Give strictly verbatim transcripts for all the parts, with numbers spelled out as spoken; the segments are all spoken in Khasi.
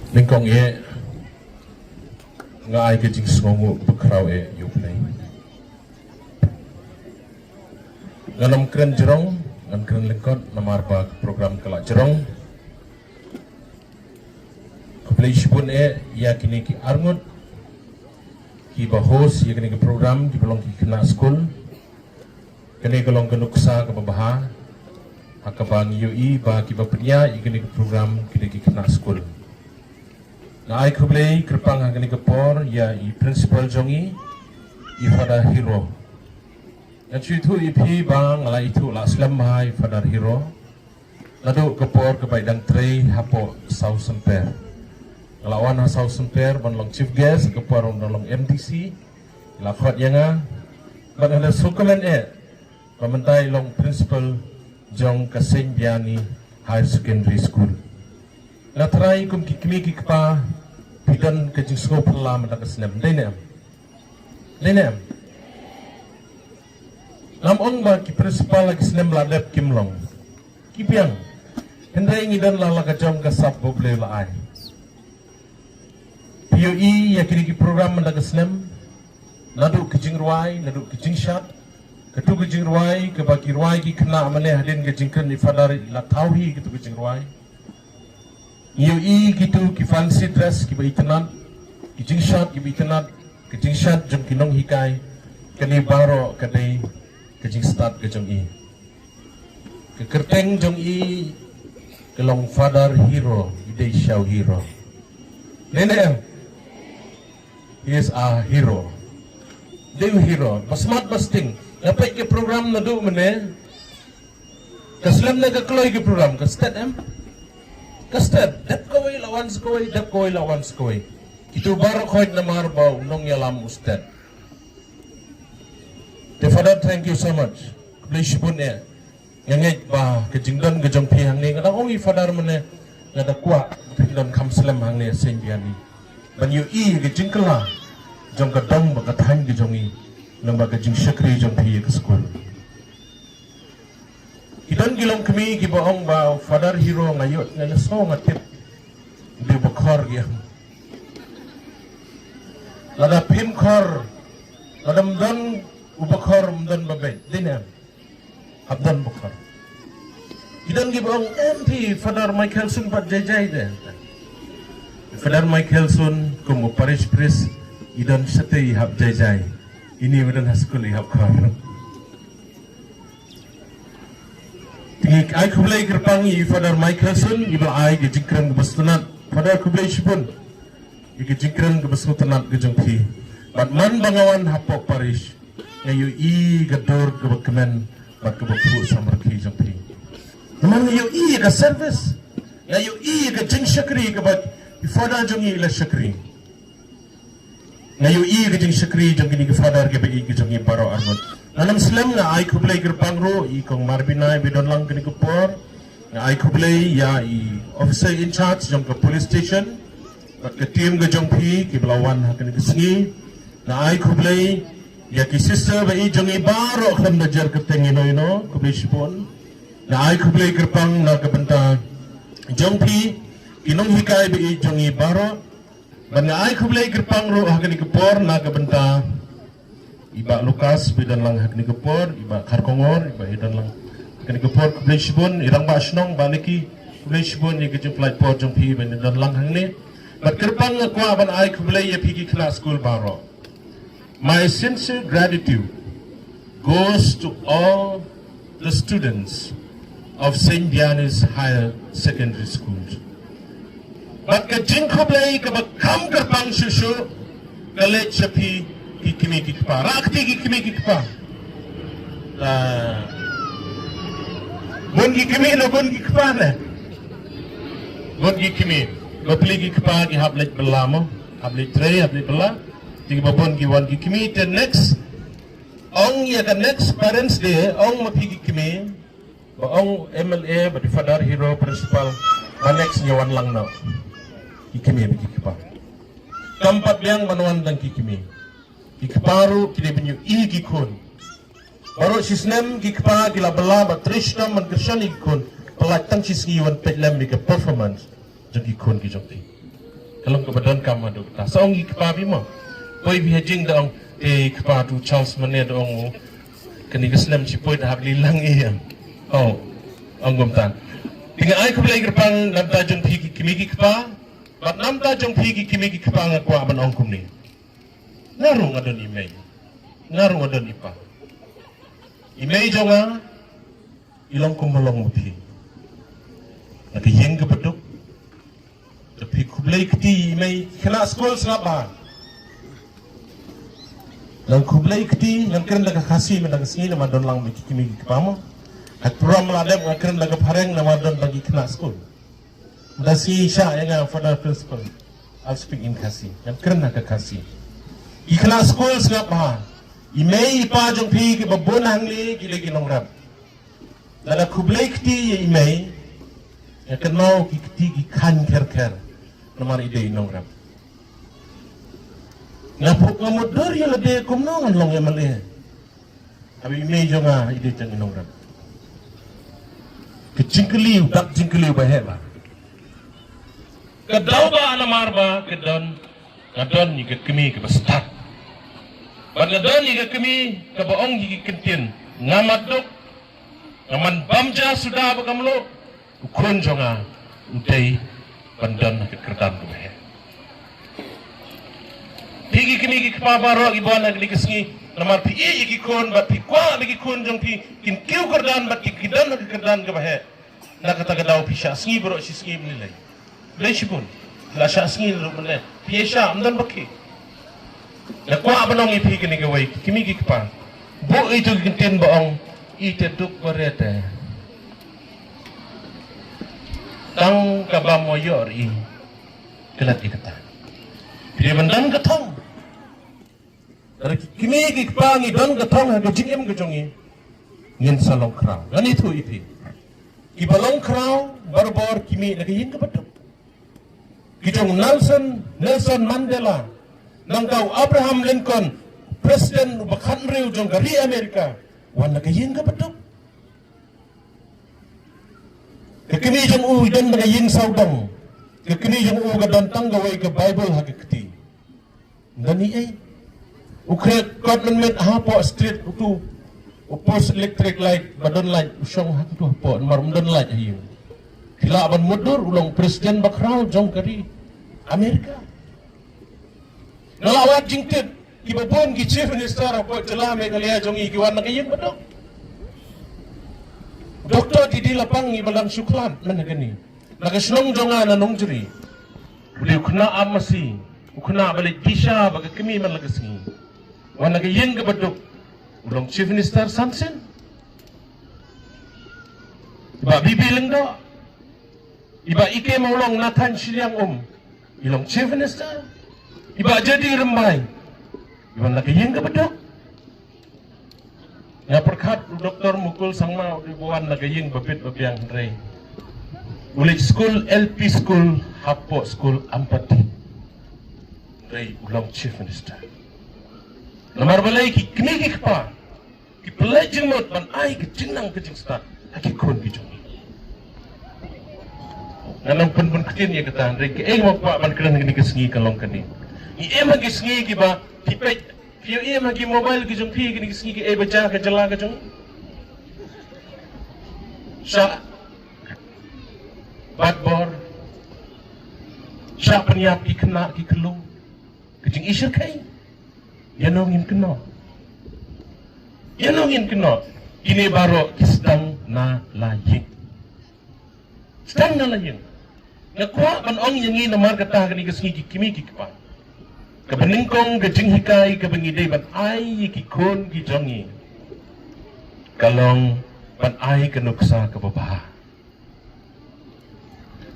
Nyngkong eh, nga ai ka jingsngewnguh bakhraw eh ïa U Blei. Ngan ym kren jrong, ngan kren lyngkot namar ba ka program ka la jrong. Khublei shibun eh ïa kine ki arngut kiba host ïa kine ki program, kiba long ki khynnah skul. Kane ka long ka nuksa kaba bha ha kaba ngi ïohi ba kiba pynïaid ïa kane ka program ki dei ki khynnah skul. Nga ai khublei kyrpang ha kane ka por ïa i principal jong ngi, i Father Hero. Ngan shu ithuh ïa phi ba nga la ithuh la slem bha i Father Hero. Naduh ka por kaba i dang trei hapoh South Symper. Nga la wan ha South Symper ban long chief guest, ka por ban long M D C. La khot ïa nga. Bad nga la sngewkmen eh ba mynta i long principal jong ka Saint Vianney Higher Secondary School. Nga tharai kum ki kmie ki kpa phi don ka jingsngew phylla mynta ka snem. Dei ne em? Dei ne em? Ngam ong ba ki principal ha ki snem la dep kim long. Ki biang. Hynrei ngi don la la ka jong ka sap ba U Blei la ai. Phi ïohi ïa kine ki program mynta ka snem, naduh ki jingrwai, naduh ki jingshad. Katu ka jingrwai kaba ki rwai ki khynnah mane hadien ka jingkren i Father, la thaw hi katu ka jingrwai. Ngi ïohi kitu ki fancy dress kiba itynnad, ki jingshad kiba itynnad, ki jingshad jong ki nonghikai. Kane baroh ka dei ka jingstad ka jong i. Ka kyrteng jong i ka long Father Hero, i dei shaw hero. Dei ne em? He is a hero. Dei u hero ba smat ba sting. Nga peit ka program naduh mynne. Ka slem ne ka kloi ka program, ka stet em? Ka stet. Dep kawei la wan sa kawei, dep kawei la wan sa kawei. Kitu baroh khoit namar ba u nongïalam u stet. Te Father, thank you so much. Khublei shibun eh. Nga ngeit ba ka jingdon ka jong phi hangne, nga dang ong i Father mynne, nga da kwah phi don kham slem hangne Saint Vianney ban ïohi ka jingkylla jong ka dong bad ka thaiñ ka jong i, nang ba ka jingshakri jong phi ïa ka skul. Ki don ki longkmie kiba ong ba Father Hero, nga ïoh, nga ïohsngew, nga tip. Dei u bakhor ki ong. Lada phim khor, lada ym don u bakhor ym don ba beit. Dei ne em? Hap don bakhor. Ki don kiba ong, em, phi Father Michaelson pat jai jai de. Father Michaelson kum u parish priest, i don shatei, i hap jai jai. Ini ba don ha skul i hap khor. Te ngi ai khublei kyrpang ïa i Father Michaelson, iba la ai ka jingkren kaba sngewtynnat. Father, khublei shibun ïa ka jingkren kaba sngewtynnat ka jong phi. Bad man ba nga wan hapoh parish, nga ïohi ka dur kaba kmen bad kaba phuh samrkhie jong phi. Namar nga ïohi ïa ka service, nga ïohi ïa ka jingshakri kaba i Father jong ngi i la shakri. Nga ïohi ka jingshakri jong kine ki Father kiba ïeit ki jong ngi baroh arngut. Ngan ym slem, nga ai khublei kyrpang ruh ïa i Kong Marbinai ba i don lang kane ka por. Nga ai khublei ïa i officer in charge jong ka police station bad ka team ka jong phi kiba la wan ha kane ka sngi. Nga ai khublei ïa ki sister ba ïeit jong ngi baroh khlem da jer kyrteng ino ino, khublei shibun. Nga ai khublei kyrpang na ka bynta jong phi ki nonghikai ba ïeit jong ngi baroh. Bad nga ai khublei kyrpang ruh ha kane ka por na ka bynta i Bah Lucas ba i don lang ha kane ka por, i Bah Kharkongor ba i don lang ha kane ka por, khublei shibun, i Rangbah Shnong Bah Leki, khublei shibun ïa ka jingpynlait por jong phi ba i don lang hangne. Bad kyrpang nga kwah ban ai khublei ïa phi ki khynnah skul baroh. My sincere gratitude goes to all the students of Saint Vianney's Higher Secondary School. Bad ka jingkhublei kaba kham kyrpang shuh shuh ka leit sha phi ki kmie ki kpa. Rah kti ki kmie ki kpa. Ah. Bun ki kmie ne bun ki kpa ne? Bun ki kmie. Bapli ki kpa ki hap leit bylla mo, hap leit trei, hap leit bylla. Te kiba bun ki wan ki kmie. Te next, ong ïa ka next Parents' Day, ong ma phi ki kmie, ba ong M L A bad i Father Hero principal, ba next ngi wan lang noh ki kmie bad ki kpa. Kam pat biang ban wan tang ki kmie. Ki kpa ruh ki dei ban ïohi ki khun. Baroh shi snem ki kpa ki la bylla bad trei shitom ban kyrshan ïa ki khun. Pynlait tang shi sngi wan peit lem ïa ka performance jong ki khun ki jong ki. Ka long kaba donkam haduh katta. Sa ong i kpa phi mo. Poi phi ha jing da ong, eh, kpa, tu Charles mane da ong mo. Kane ka snem shi poi da hap li lang i ïa. Oh, ong kumta. Te nga ai khublei kyrpang na bynta jong phi ki kmie ki kpa. Bad na bynta jong phi ki kmie ki kpa nga kwah ban ong kumne. Nga ruh nga don i mei. Nga ruh nga don i pa. I mei jong nga i long kum ma long ma phi. Na ka ïing kaba duk. Te phi khublei kti i mei, khynnah skul sngap bha. Ngan khublei kti, ngan kren da ka Khasi mynta ka sngi namar don lang bad ki kmie ki kpa mo. Ha ka program la dep ngan kren da ka phareng namar don tang ki khynnah skul. Mynta sngi shah ïa nga Father Principal. I'll speak in Khasi. Ngan kren da ka Khasi. Ki khynnah skul sngap bha. I mei i pa jong phi kiba bun hangne ki dei ki nongrep. Lada khublei kti ïa i mei, ïa kynmaw ki kti ki khang kher kher. Namar i dei i nongrep. Nga phuh nga mutdur ïa lade kumno ngan long M L A. Haba i mei jong nga i dei tang i nongrep. Ka jingkylli, u dak jingkylli ba heh ba. Ka daw ba namar ba ka don, nga don ïa ka kmie kaba stad. Bad nga don ïa ka kmie kaba ong ïa ki ktien, nga mat duk, nga man bam ja suda ba ka mluh, u khun jong nga u dei ban don ha ka kyrdan kaba heh. Phi ki kmie ki kpa baroh kiba wan ha kane ka sngi, namar phi ïeit ïa ki khun bad phi kwah ba ki khun jong phi kin kiew kyrdan bad ki, ki don ha ka kyrdan kaba heh. Na kata ka daw phi shah sngi baroh shi sngi ban lei. Lei shibun. La shah sngi ruh ban lei. Phi ïa shah ym don ba ki. Nga kwah ban ong ïa phi kane kawei, ki kmie ki kpa. Buh ïa itu ki ktien ba ong, i te duk ba re te. Tang ka bam wa ïoh ri. Klet ïa kata. Phi dei ban don ka thong. Lada ki kmie ki kpa ngi don ka thong ha ka jingim ka jong ngi, ngin sa long khraw. Ngan ïathuh ïa phi. Kiba long khraw barabor ki mih na ka ïing kaba duk. Ki jong Nelson, Nelson Mandela, nangta u Abraham Lincoln, president uba khathynriew jong ka ri Amerika, wan na ka ïing kaba duk. Ka kmie jong u i don na ka ïing sawdong. Ka kmie jong u ka don tang kawei ka Bible ha ka kti. Don ei ei. U khriat kot mynmiet hapoh street utu. U post electric light ba don light u shong hangtu hapoh namar um don light ha ïing. Phi lah ban mutdur u long president ba khraw jong ka ri Amerika. Nga la wad jingtip kiba bun ki chief minister hapoh jylla Meghalaya jong ngi ki wan na ka ïing ba duk. Doctor Didi Lapang ngi ba dang shu khlad mynta kane. Na ka shnong jong nga na Nongjri. U dei u khynnah ap masi, u khynnah ba leit disha ba ka kmie man la ka sngi. Wan na ka ïing kaba duk. U long chief minister san sien. I Bah B B Lyngdoh. I Bah E K Mawlong na thaiñ shiliang um. I long chief minister. I Bah J D Rymbai. I wan na ka ïing kaba duk. Nga pyrkhat u Doktor Mukul Sangma u dei ba wan na ka ïing ba bit ba biang hynrei u leit skul L P skul hapoh skul Ampati. Hynrei u long chief minister. Namar balei ki kmie ki kpa ki pynleit jingmut ban ai ka jingnang ka jingstad ha ki khun ki jong ngi. Nga nang pynbun ktien ïa kata hynrei kaei nga kwah ban kren kane ka sngi ka long kane. Ngi im ha ki sngi kiba ki peit Phi ïohi ma ki mobile ki jong phi kine ki sngi ki ei ba jia ka jylla ka jong. Shah bat bor. Shah pynïap ki khynnah ki khyllung. Ka jingïashyrkhei. Ïa nongin kynnoh. Ïa nongin kynnoh. Kine baroh ki sdang na la ïing. Sdang na la ïing. Nga kwah ban ong ïa ngi namar kata kane ka sngi ki kmie ki kpa. Kaba nyngkong ka jinghikai kaba ngi dei ban ai ïa ki khun ki jong ngi. Ka long ban ai ka nuksa kaba bha.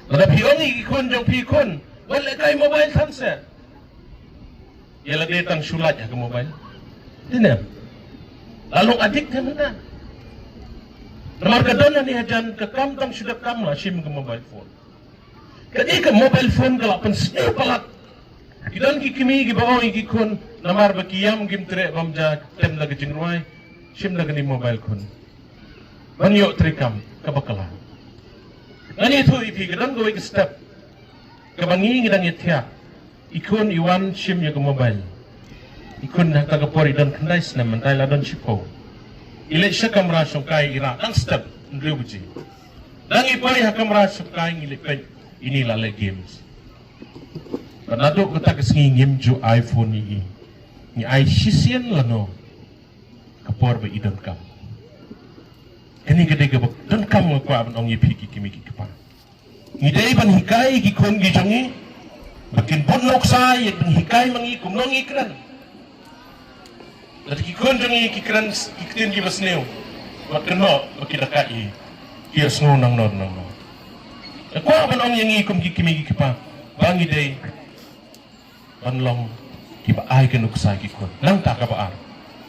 Lada phi ong ïa ki khun jong phi khun, wan lehkai mobile than seh. Ïa lade tang shu lait ha ka mobile. Dei ne em? La long addict te mynta. Namar ka don hangne hajan ka kam tang shu dep kam la shim ka mobile phone. Ka dei ka mobile phone ka la pynsniew palat. Ki don ki kmie kiba ong ïa ki khun namar ba ki ïam kim treh bam ja tem la ka jingrwai. Shim la kane mobile khun. Ban ïoh treikam kaba kylla. Ngan ïathuh ïa phi ka don kawei ka step. Kaba ngi ngi dang ïathiah. I khun i wan shim ïa ka mobile. I khun ha kata ka por i don khyndai snem, mynta i la don shiphew. I leit sha kamra shongkai, i rah tang step hynriew baje. Dang i poi ha kamra shongkai ngi leit peit ine i la leh games. Bad naduh kata ka sngi ngim ju ai phone ïa i. Ngi ai shisien lano ka por ba i donkam. Kane ka dei kaba donkam nga kwah ban ong ïa phi ki kmie ki kpa. Ngi dei ban hikai ki khun ki jong ngi ba kin bud nuksa ïa ban hikai ma ngi kumno ngi kren. Lada ki khun jong ngi ki kren ki ktien kiba sniew, ba kynnoh ba ki da kait hi, ki ïohsngew nangno nangno. Nga kwah ban ong ïa ngi kum ki kmie ki kpa ba ngi dei ban long kiba ai ka nuksa ki khun. Nangta kaba ar,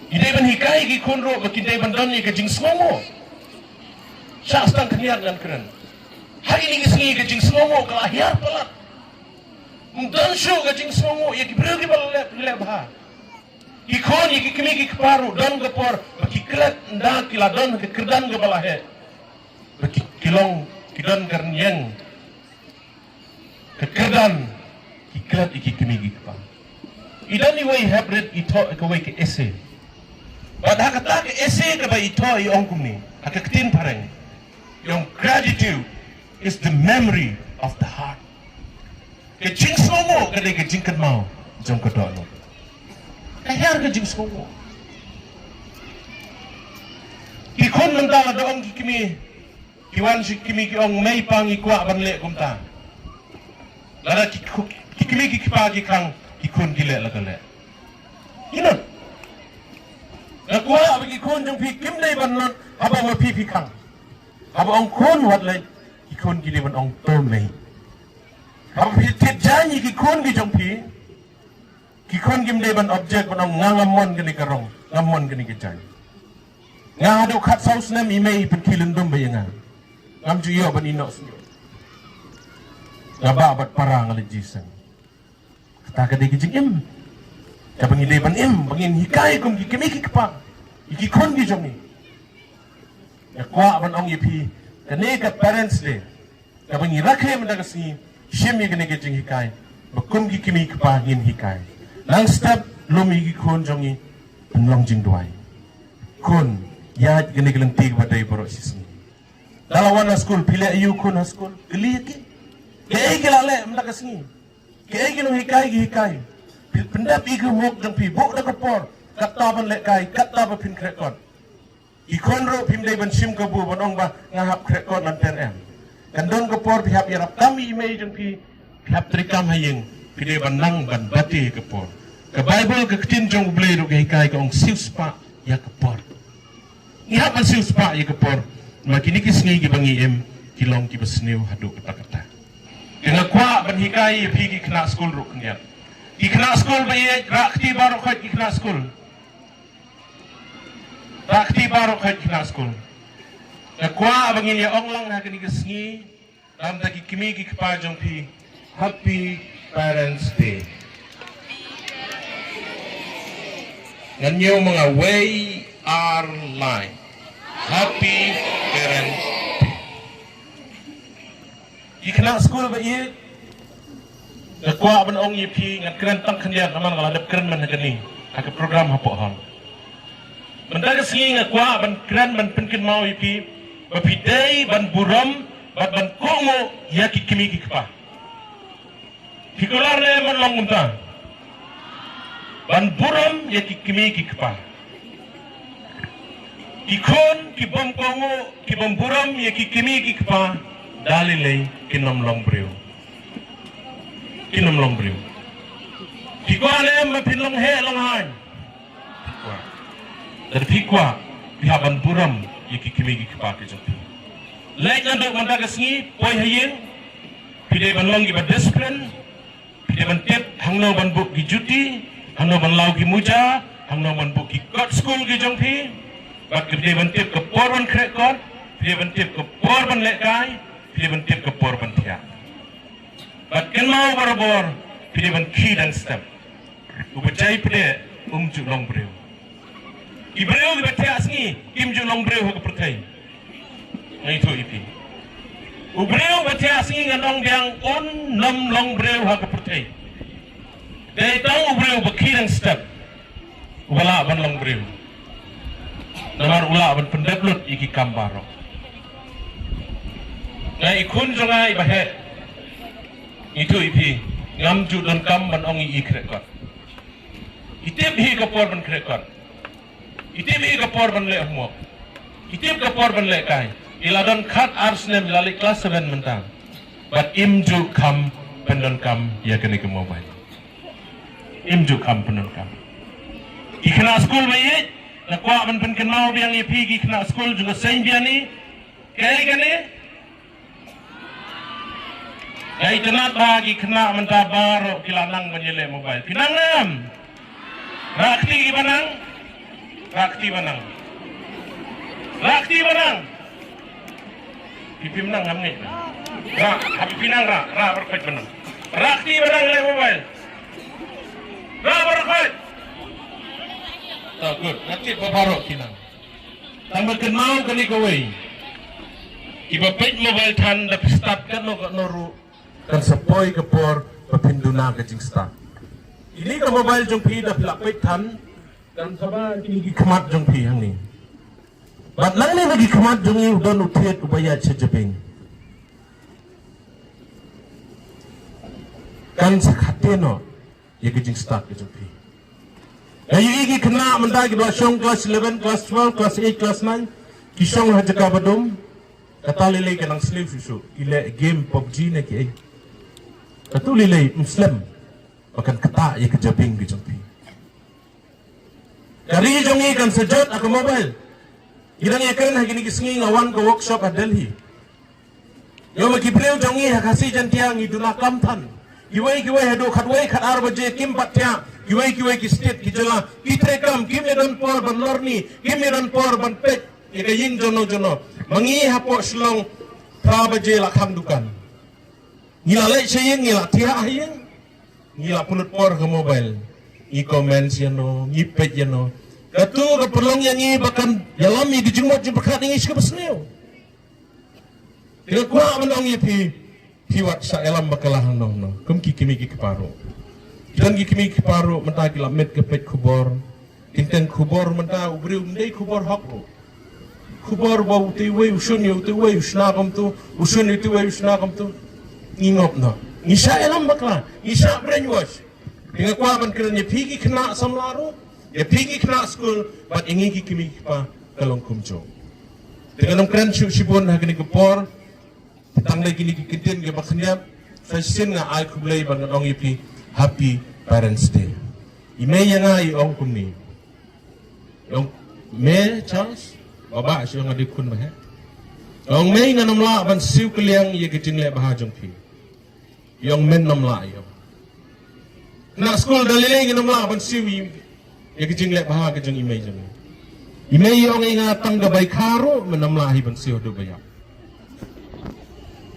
ngi dei ban hikai ki khun ruh ba ki dei ban don ïa ka jingsngewnguh. Shah stang khyndiat ngan kren, ha kine ki sngi ka jingsngewnguh ka la hiar palat. Ym don shuh ka jingsngewnguh ïa ki briew kiba leh leh bha. Ki khun ïa ki kmie ki kpa ruh don ka por ba ki klet ynda ki la don ha ka kyrdan kaba la heh, ba ki, ki long ki don ka rynïeng ka kyrdan, ki klet ïa ki kmie ki kpa. I don iwei i hep rit, i thoh kawei ka essay. Bad ha kata ka essay kaba i thoh i ong kumne ha ka ktien phareng, i ong, "Gratitude is the memory of the heart." Ka jingsngewnguh ka dei ka jingkynmaw jong ka dohnud. Ka hiar ka jingsngewnguh. Ki khun mynta lada ong ki kmie, ki wan sha ki kmie ki ong, "Mei pa ngi kwah ban leh kumta." Lada ki khu-, ki kmie ki kpa ki khang, ki khun ki leh la ka leh. Ki nud. Nga kwah ba ki khun jong phi kim dei ban nud haba ma phi phi khang. Haba ong khun wat leh, ki khun ki dei ban ong to mei. Haba phi thied jaiñ ïa ki khun ki jong phi, ki khun kim dei ban object ban ong, "Nga ngam mon kane ka rong, ngam mon kane ka jaiñ." Nga haduh khatsaw snem i mei i pynkhih lyndum bha ïa nga. Ngam ju ïoh ban ïehnoh sniew. Nga bah bad para nga leit jingïaseng. Kata ka dei ka jingim kaba ngi dei ban im, ba ngin hikai kum ki kmie ki kpa ïa ki khun ki jong ngi. Nga kwah ban ong ïa phi, kane ka Parents' Day kaba ngi rakhe mynta ka sngi, shim ïa kane ka jinghikai ba kum ki kmie ki kpa ngin hikai. Nang step lum ïa ki khun jong ngi ban long jingduwai. Khun, ïaid kane ka lynti kaba dei baroh shi sngi. Da la wan na skul, phi leh aïu khun ha skul? Kylli ïa ki. Kaei ki la leh mynta ka sngi? Kaei ki nonghikai ki hikai? Phi pyndep ïa ki homework jong phi, buh da ka por, katta ban lehkai, katta ba phin khreh kot. Ki khun ruh phim dei ban shim kabu ban ong ba nga hap khreh kot lynter, em. Kan don ka por phi hap ïarap kam ïa i mei jong phi, phi hap trei kam ha ïing, phi dei ban nang ban bate ka por. Ka Baibl, ka ktien jong U Blei ruh ka hikai, ka ong, "Siewspah ïa ka por." Ngi hap ban siewspah ïa ka por. Ma kine ki sngi kiba ngi im ki long kiba sniew haduh katta katta. Te nga kwah ban hikai ïa phi ki khynnah skul ruh khyndiat. Ki khynnah skul ba ïeit, rah kti baroh khoit ki khynnah skul. Rah kti baroh khoit ki khynnah skul. Nga kwah ba ngin ïa ong lang ha kine ki sngi, namar ki kmie ki kpa jong phi, Happy Parents' Day. Ngan ñiew ma nga wei ar lai. Happy Parents' Day. Ki khynnah skul ba ïeit, nga kwah ban ong ïa phi, ngan kren tang khyndiat namar nga la dep kren man ha kane, ha ka program hapoh hall. Mynta ka sngi nga kwah ban kren ban pynkynmaw ïa phi ba phi dei ban burom bad ban kohnguh ïa ki kmie ki kpa. Phi kular ne em ban long kumta? Ban burom ïa ki kmie ki kpa. Ki khun kibym kohnguh, kibym burom ïa ki kmie ki kpa, da lei lei kin ym long briew. Kin ym long briew. Phi kwah ne em ba phin long heh long haiñ? Phi kwah. Lada phi kwah, phi hap ban burom ïa ki kmie ki kpa ki jong phi. Leit naduh mynta ka sngi, poi ha ïing, phi dei ban long kiba discipline, phi dei ban tip hangno ban buh ki juti, hangno ban law ki muja, hangno ban buh ki kot skul ki jong phi. Bad phi dei ban tip ka por ban khreh kot, phi dei ban tip ka por ban lehkai, phi dei ban tip ka por ban thiah. Bad kynmaw barabor, phi dei ban khie dang step. Uba jai pdeng um ju long briew. Ki briew kiba thiah sngi kim ju long briew ha ka pyrthei. Nga ïathuh ïa phi. U briew ba thiah sngi, ngan ong biang, un ym long briew ha ka pyrthei. Dei tang u briew ba khie dang step uba lah ban long briew. Namar u lah ban pyndep lut ïa ki kam baroh. Nga i khun jong nga iba heh, ngi tu i phi, ngam ju don kam ban ong i khreh kot. I tip hi ka por ban khreh kot. I tip hi ka por ban leh homework. I tip ka por ban leh kai. I la don khat ar snem, i la leh klas seven mynta. Bad im ju kham pyndonkam ïa kane ka mobile. Im ju kham pyndonkam. Ki khynnah skul ba ïeit, nga kwah ban pynkynmaw biang ïa phi ki khynnah skul jong ka Saint Vianney. Kaei kane? Ka itynnad ba ki khynnah mynta baroh ki la nang ban ïaleh mobile. Phi nang ne em? Rah kti kiba nang. Rah kti ba nang. Rah kti ba nang. Phi phim nang, ngam ngeit. Rah, ha phi nang, rah, rah baroh khoit ba nang. Rah kti ba nang leh mobile. Rah baroh khoit. Ta good. Nga tip ba baroh ki nang. Tang ba kynmaw kane kawei. Kiba peit mobile than da phi start katno katno ruh, kan sa poi ka por ba phin duna ka jingstart. Kine ka mobile jong phi da phi la peit than, kan sa ba kine ki khmat jong phi hangne. Bad nangne na ki khmat jong ngi u don u thied uba ïaid sha jabieng. Kan sa khaten noh ïa ka jingstart ka jong phi. Nga ïohi ki khynnah mynta ki ba shong class eleven, class twelve, class eight, class nine, ki shong ha jaka ba dum. Kata lei lei ka nang sniew shuh shuh, ki leh game PUBG ne kiei. Katu lei lei ym slem ba kan ktah ïa ka jabieng ka jong phi. Ka ri jong ngi kan sa jot ha ka mobile. Ngi dang ïakren ha kine ki sngi, nga wan ka workshop ha Delhi. Ïoh ma ki briew jong ngi ha Khasi Jaiñtia ngi duna kam than. Kiwei kiwei haduh khatwei khatar baje kim pat thiah. Kiwei kiwei ki state ki jylla ki trei kam, kim ïa don por ban lorni, kim ïa don por ban peit ïa ka ïing jono jono. Ma ngi hapoh Shillong phra baje la khang dukan. Ngi la leit sha ïing, ngi la thiah ha ïing. Ngi la pynlut por ha mobile. Ngi comments ïano, ngi peit ïano. Katu ka pynlong ïa ngi ba kan ïalam ïa ki jingmut jingpyrkhat ïa ngi sha kaba sniew. Te nga kwah ban ong ïa phi, phi wat shah ïalam bakla hangno hangno. Kum ki kmie ki kpa ruh. Ki don ki kmie ki kpa ruh mynta ki la miet ka peit khubor. Teng teng khubor mynta u briew ym dei khubor hok ruh. Khubor ba utu uwei u shun ïa utu uwei, u shna kumtu, u shun ïa utu uwei, u shna kumtu. Ngi ngop noh. Ngi shah ïalam bakla, ngi shah brainwash. Te nga kwah ban kren ïa phi ki khynnah samla ruh, ïa phi ki khynnah skul, bad ïa ngi ki kmie ki kpa ka long kumjuh. Te ngan ym kren shuh shibun ha kane ka por. Tang da kine ki kyntien kiba khyndiat, sa shisien nga ai khublei bad ngan ong ïa phi Happy Parents Day. I mei ïa nga i ong kumne. I ong, Mei Charles, baba shu ong nga dei khun ba heh. I ong, Mei, ngan ym lah ban siew kylliang ïa ka jingleh bha jong phi. I ong, men ym lah, i ong. Na skul da lei lei ngin ym lah ban siew ïa ka jingleh bha ka jong i mei jong ngi. I mei i ong ïa nga tang ka bai kha ruh men ym lah hi ban siew haduh ba ïap.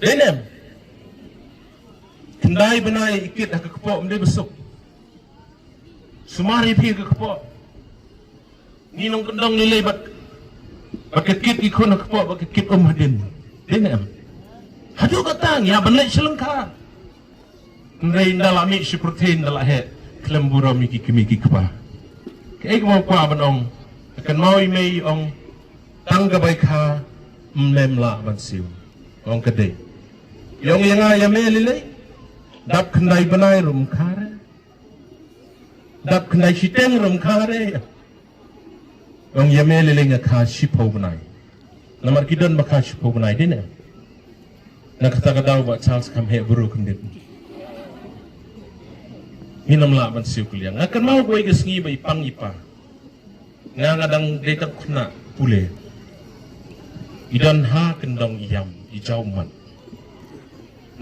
Dei ne em? Khyndai bnai i kit ha ka kpoh ym dei ba suk. Sumar ïa phi ha ka kpoh. Ngi nongkyndong ngi lei bad, bad ka kit ki khun ha kpoh, bad ka kit um hadien. Dei ne em? Haduh katta ngi hap ban leit sha lyngkha. Hynrei ynda la mih sha pyrthei ynda la heh khlem burom ïa ki kmie ki kpa. Kaei kaba nga kwah ban ong, ka kynmaw i mei i ong, tang ka bai kha ym lem lah ban siew. Ong ka dei. I ong ïa nga, ïa me lei lei. Dap khyndai bnai ruh ym kha re. Dap khyndai shiteng ruh ym kha re. Ong ïa me lei lei nga kha shiphew bnai. Namar ki don ba kha shiphew bnai, dei ne? Na kata ka daw Bah Charles kham heh bru khyndiat. Ngin ym lah ban siew kylliang. Nga kynmaw kawei ka sngi ba i pang i pa. Nga nga dang dei tang khynnah pule. I don ha kyndong i ïam, i jaw mat.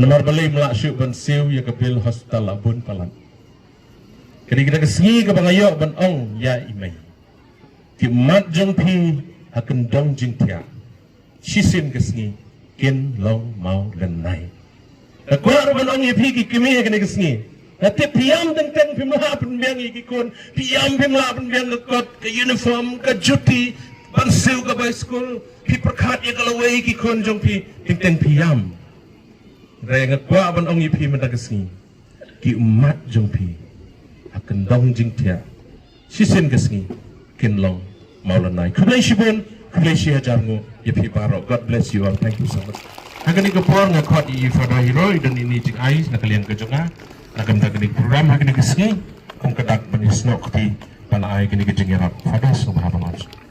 Namar balei ym lah shuh ban siew ïa ka bill hospital la bun palat. Ka dei kata ka sngi kaba nga ïoh ban ong ïa i mei. Ki mat jong phi ha kyndong jingthiah. Shisien ka sngi kin long maw lynnai. Nga kwah ruh ban ong ïa phi ki kmie ha kane ka sngi. Nga tip phi ïam teng teng phim lah pynbiang ïa ki khun. Phi ïam phim lah pynbiang ka kot, ka uniform, ka juti, ban siew ka bai skul. Phi pyrkhat ïa ka lawei ki khun jong phi. Teng teng phi ïam. Hynrei nga kwah ban ong ïa phi mynta ka sngi. Ki ummat jong phi. kyndong jingthiah shisien ka sngi kin long mawlynnai. Khublei shibun, khublei shihajar nguh ïa phi baroh. God bless you all. Thank you so much. Ha kane ka por nga khot ïa i Father Hero, i don ïa i jingai na ka liang ka jong nga na ka bynta kane ka program ha kane ka sngi, kum ka dak ban ïasnoh kti ban ai kane ka jingïarap. Father, sngewbha ban ong.